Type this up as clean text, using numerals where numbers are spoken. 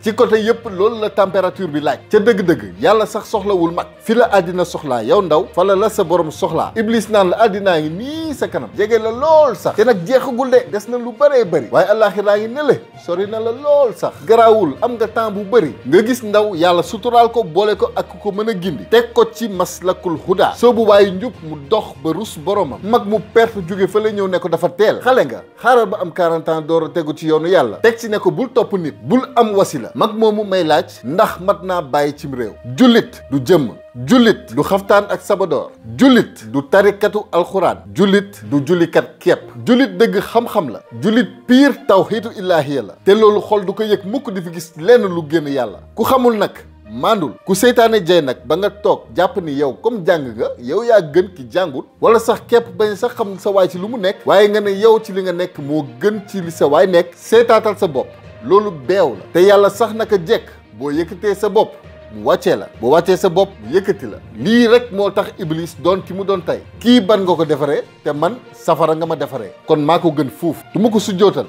ci côté yëpp loolu la température bi laaj ca dëgg-dëgg yàlla sax soxlawul mag fi la àddina soxlaa yow ndaw fa la sa borom soxlaa iblis naan la àddinaa ngi nii sa kanam jege la lool sax te nag jeexagul de des na lu bëree bëri waaye àllaaxiraa ngi nele sori na la lool sax garaawul am nga temps bu bëri nga gis ndaw yàlla suturaal ko boole ko ak ko mën a gindi teg ko ci maslakul huda soobu waaye njub mu dox ba rus boromam mag mu perte jóge fa la ñëw ne ko dafa teel xale nga xaaral ba am 40 ans door a tegu ci yoonu yàlla teg ci ne ko bul topp nit bul am wasila mag moomu may laaj ndax mat naa bàyyi cim réew jullit du jëmm jullit du xaftaan ak sabadoor jullit du tarikatu alxuraan jullit du jullikat képp jullit dëgg xam-xam la jullit piir tawxiitu ilaahiya la te loolu xol du ko yëg mukk di fi gis lenn lu génn yàlla ku xamul nag mandul ku seytaane jey nag ba nga toog jàpp ni yow comme jàng nga yow yaa gën ki jàngul wala sax képp bañ sax xam sa waay ci lu mu nekk waaye nga ne yow ci li nga nekk moo gën ci li sa waay nekk seetaatal sa bopp loolu beew la te yàlla sax naka jekk boo yëkkatee sa bopp mu wàccee la boo wàccee sa bopp mu yëkkati la lii rek moo tax iblis doon ki mu doon tey kii ban nga ko defaree te man safara nga ma defaree kon maa ko gën fuuf du ma ko sujjootal